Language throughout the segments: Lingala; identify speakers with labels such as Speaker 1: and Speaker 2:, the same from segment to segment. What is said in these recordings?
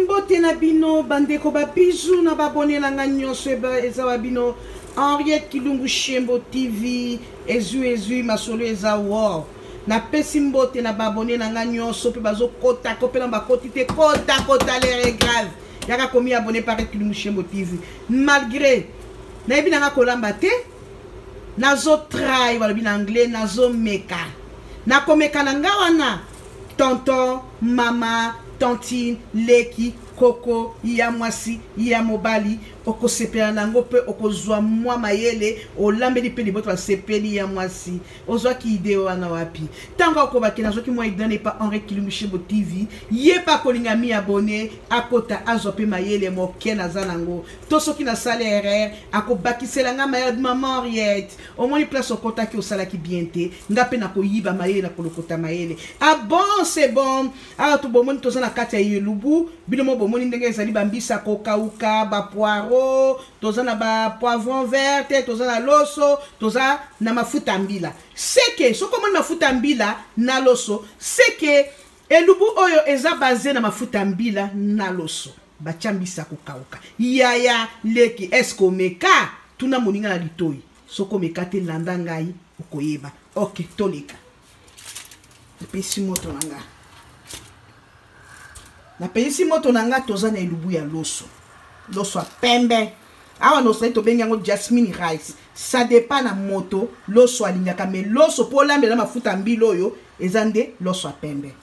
Speaker 1: Mbote na bino bandeko ba bisous na babone na nga nyonso eza wa bino Henriette Kilungu Shembo TV ezui ezui masolo eza wow. Napesi mbote na babone na nga nyonso mpe bazokota ko mpe na bakoti te kota kota l'heure est grave. Yaka komi abonner par Kilungu Shembo TV. Malgré nayebi na nga kolamba te nazo try balobi na anglais nazo meka nakomeka na nga wana Tonton, mama, tantine, leki, koko, ya mwasi, ya mobali, okosepela na yango mpe okozwa mwa mayele, olambeli mpe libota basepeli ya mwasi. Ozwaki idee wana wapi? Ntango akobaki nazwaki mwa idee wana epa Henri Kilumushebo TV, ye mpe akolinga mi abonner, akota azwa mpe mayele moke naza nango. To soki nasali erreur, akobakisela nga mayele, maman Henriette, Omoni place okotaki osalaki bien te nga pe nakoyiba mayele na kolokota mayele ah bon c'est bon awa to bomoni toza na kati ya elubu bino mo bomoni ndenge ezali bambisa kokauka ba poireau toza na ba poivron verte toza na loso toza na mafuta mbila seke soki omoni mafuta mbila na loso seke elubu oyo eza base na mafuta mbila na loso batia mbisi ya kokauka yaya leki eske omeka tuna moninga na litoi soki omeka te landa ngai okoyeba ok toleka napesi moto na nga napelisi moto na nga toza na elubu ya loso loso ya pembe awa na australie tobengi yango jasmine rice ça dépend na moto loso alingaka me loso mpo olambela mafuta ya mbila oyo eza nde loso ya pembe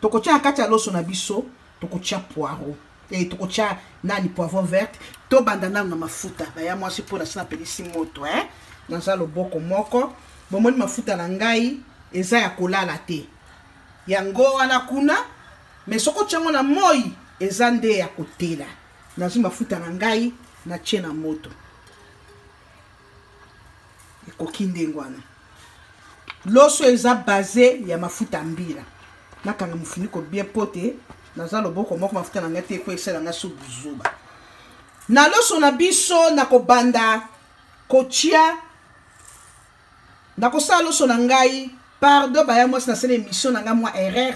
Speaker 1: tokotya na kati ya loso na biso tokotya poireau e tokotya nani poivron verte tobanda nanu na mafuta baya mwasi mpo nasi napelisi moto eh? Naza loboko moko bomoni mafuta na ngai eza ya kolala te yango wana kuna me soki otyango na moi eza nde ya kotela nazwi mafuta na ngai natie na moto ekoki ndenge wana loso eza base ya mafuta mbila nakanga mofuniko bien mpo te naza loboko moko mafuta na ngai te ekwe esala ngai so buzuba na loso na biso nakobanda kotia nakosala loso na ngai pardon baya mwasi nasala émission na ngai mwa erreur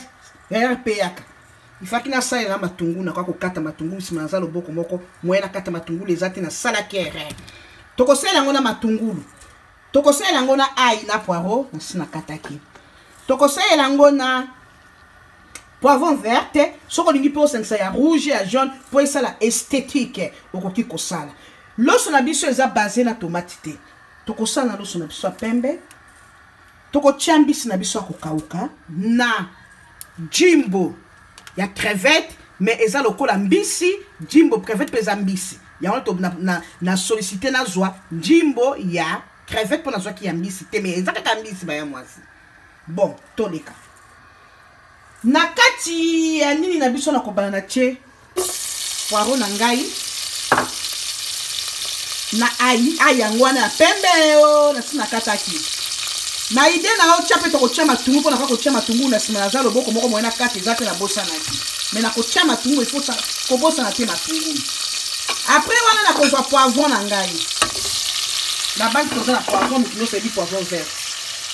Speaker 1: erreur mpe yaka ifaki nasalela matungulu nakoka kokata matungulu nsima naza loboko moko moye nakata matungulu eza te nasalaki erreur tokosalela yango na matungulu tokosalela yango na ai na poireau nasi nakataki tokosalela yango na poivron verte soki olingi mpe osangisa ya rouge ya jaune mpo esala esthétique okoki kosala loso na biso eza base na tomate te tokosala na loso na biso ya pembe tokotya mbisi na biso ya kokauka na jimbo ya crevette mais eza lokola mbisi jimbo crevette mpe eza mbisi yango to na, na, na sollicite nazwa jimbo ya crevette mpo nazwaki ya mbisi te mais eza kaka mbisi baya mwasi bon toleka na kati ya nini na biso na kobanda na tie poiro na ngai na ai ai yango wana ya pembe o nasi nakataki na ide na otya mpe tokotya matungu mpo naka kotya matungu na nsima naza loboko moko moye na kati eza te nabosanaki me nakotya matungu ifo kobosana te matungu apres wana nakozwa poivron na ngai na banki toza na poivron moto nyonso ayebi poivron vert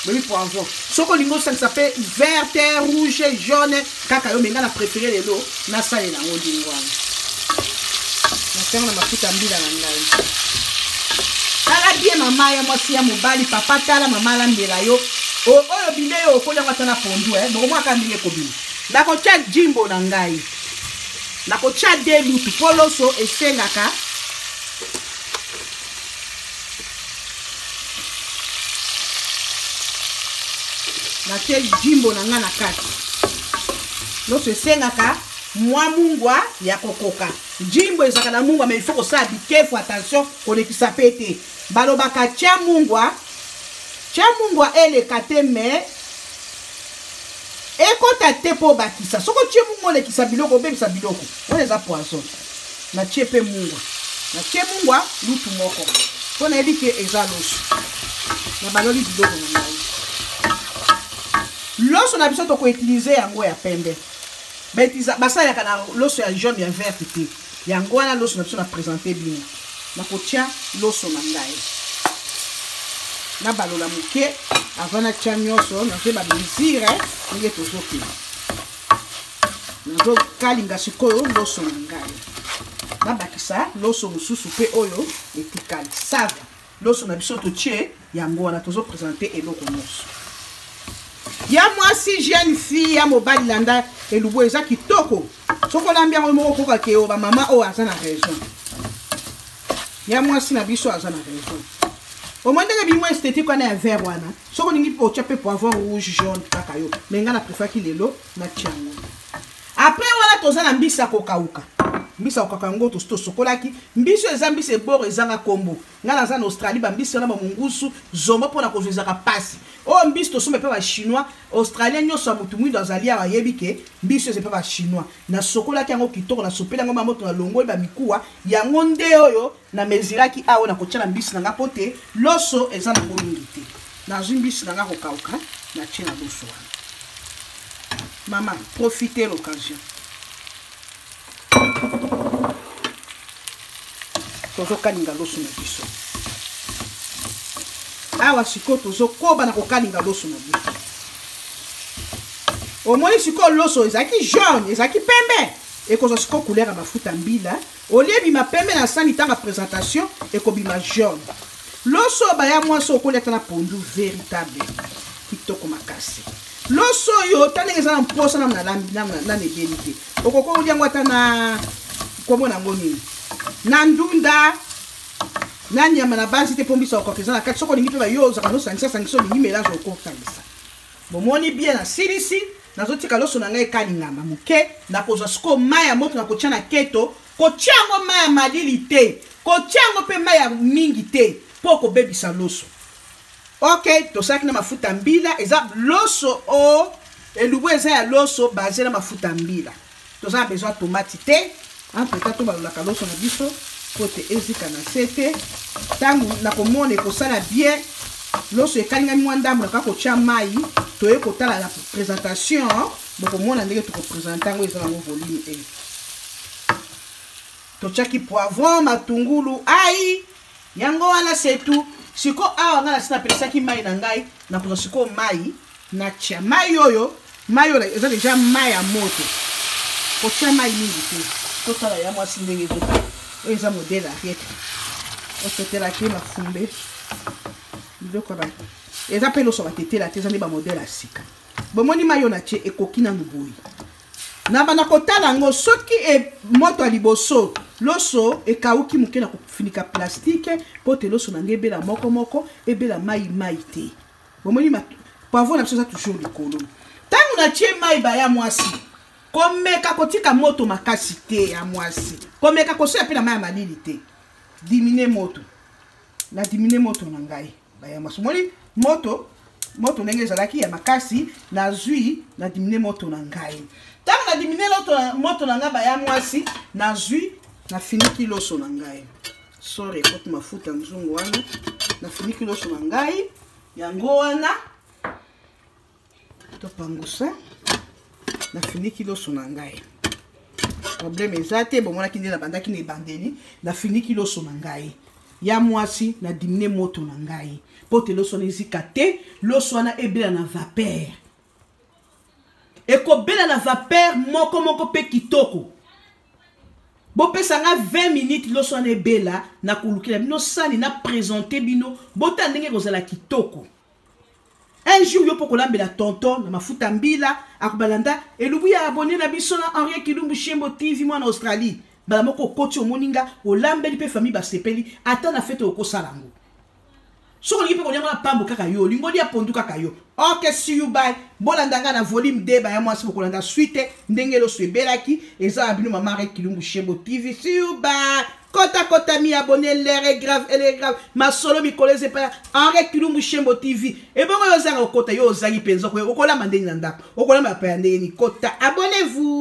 Speaker 1: boyebi poivron soki olingi osangisa mpe verte rouge jaune kaka yo me ngai na préféré lelo nasalela yango ndenge wana natango na mafuta mbila na ngai tala bien mama ya mwasi ya mobali papa tala mama alambela yo oyo bilei oyo okolia yango ata na pondu eh, bokomwaka ndenge ekobima nakotya jimbo na ngai nakotya de lutu mpo loso esengaka natie jimbo na ngai na kati loso esengaka mwa mungwa ya kokoka jimbo ezalaka na mungwa mais il faut kosala bikefu attention kolekisa mpe te balobaka tya mungwa tya mungwa eleka te mais ekota te mpo obakisa soki otie mungwa olekisa biloko obebisa biloko wana eza poison natie mpe mungwa natie mungwa lutu moko mpo nayebi ke eza loso nabaloli biloko na ngai loso na biso tokoutilize yango ya pembe basalelaka na loso ya jaune ya verte te yango wana loso na biso na presente bino nakotia loso na ngai nabalola moke avant natya nyonso nazwi bamesure ndenge tozokende. Nazokalinga sikoyo loso na ngai, nabakisa loso mosusu mpe oyo etikali. Sava loso na biso totie yango wana, tozopresente eloko nyonso ya mwasi, jeune fille, ya mobali. Landa elubu, eza kitoko. Soki olambi yango moko, okoka ke oyo bamama oyo aza na raison, ya mwasi na biso aza na raison. Omoi ndenge bimo esthétique wana ya vert wana. Soki olingi mpe otya mpe poivron rouge, jaune, kaka yo. Mais ngai na préféraki lelo natia yango. Après wana, toza na mbisi ya kokauka. Mbisi ya kokauka yango tosi tosokolaki. Mbisi oyo eza mbisi eboro, ezanga nkombo. Ngai naza na Australie, bambisi wana bamongusu zombo mpona kozwa ezaka mpasi. Oyo mbisi tosomba mpe Bachinois. Australien nyonso ya motu mwindo azali awa ayebi ke mbisi oyo eza mpe Bachinois. Nasokolaki yango kitoko, nasopeli yango mamoto, nalongoli bamikuwa. Yango nde oyo na mesuraki awa na kotia na mbisi na nga, mpo te loso eza nango mingi te. Nazwi mbisi na nga kokauka, natie na loso wana. Mama, profite l'occasion, tozokalinga loso na biso awa. Sikoyo tozokoba na kokalinga loso na biso. Omoni sikoyo loso ezalaki jaune, ezalaki pembe, ekozwa sikoyo couleur ya mafuta mbila. Olie ebima pembe na sani, ntango ya présentation ekobima jaune. Loso baya mwasi, okolia ata na pondu, véritable kitoko makasi. Loso oyo, ta ndenge eza na mposa, nanu nalambi nanu ebeli te. Okoki olia yango ata na kombo nango nini, na ndunda, na nyama na basi te, mpo mbisa okoka eza na kati. Soki olingi mpe bayo ozaka nosangisa sangisa, olingi mélange, okosangisa. Bomoni bien, nasilisi, nazotika loso na ngai ekalingama moke. Nakozwa sikoyo mai ya moto, nakotia na keto. Kotia yango mai ya malili te, kotia yango mpe mai ya mingi te, mpo okobebisa loso. Ok, tosalaki na mafuta mbila. Eza loso o elubu, eza ya loso base na mafuta mbila. Toza na besoin tomate te. Entre temps tobalolaka loso na biso po te ezika na se te. Ntango nakomona ekosala bien, loso ekalingami mwa ndambo, naka kotia mai. Toye kotala na présentation, bokomona ndenge tokopresente yango. Eza nango volume e totiaki poivron, matungulu, ai, yango wana, c'est tout. Siko awa ngai nasi napelisaki mai na ngai. Nakozwa sikoyo mai, natia mai oyo. Mai oyo eza deja mai ya moto, kotia mai mingi te. Totala ya mwasi ndenge ezota. Oyo eza modèle Ariete, ototelaki mafumbe, biloko eza mpe loso batetela te. Eza nde bamodèle ya sika. Bomoni mai oyo natie ekoki nanu boye. Na banda kotala yango, soki moto ya liboso loso ekauki moke, na kofinika plastique mpo te loso na ngai ebela moko moko, ebela mai mai te. Bomoni poivron na biso eza toujours likolo. Ntango natie mai, baya mwasi, komeka kotika moto makasi te. Ya mwasi, komeka kosoya mpe na mai ya malili te. Diminue moto, na diminue moto na ngai, baya mwasi. Omoni moto, moto ndenge ezalaki ya makasi, nazwi na diminue moto na ngai. Ntango na diminue moto na ngai, baya mwasi, nazwi nafiniki loso na ngai. Sorry, ekoti mafuta nzungu wana. Nafiniki loso na ngai, yango wana topangusa. Nafiniki loso na ngai, problème eza te. Bomonaki nde nabandaki na ebandeli, nafiniki loso na ngai. Ya mwasi, na diminue moto na ngai mpo te loso wana ezika te. Loso wana ebela na vapeur, ekobela na vapeur moko moko mpe kitoko. Bopesa nga 20 minutes, loso wana ebela, nakolukela bino sani, na présente bino, botala ndenge ekozala kitoko. Un jour yo mpo kolambela tonton na mafuta mbila, akobalanda elubu ya abonné na biso na Henriette Kilumbu Shembo TV, mwana Australie. Mbala moko okoti, omoni nga olambeli mpe famille basepeli. Ata na fete okosala yango. Soki olingi mpe kolia ngo na pambo kaka yo, olingi olia pondu kaka yo. Ok, see you, bye. Bolanda nga na volume 2, baya mwasi, bokolanda suite ndenge loso ebelaki. Eza ya bino mama Henriette Kilumbu Shembo TV. See you, bye. Kota kota, mi abonné, l'heure est grave, elle est grave. Masolo mikolo eza epai ya Henriette Kilumbu Shembo TV. Ebongo yo ozanga okota, yo ozangi mpenza okolamba ndenge na ndako, okolamba paya ndenge ni. Kota, abonnez-vous.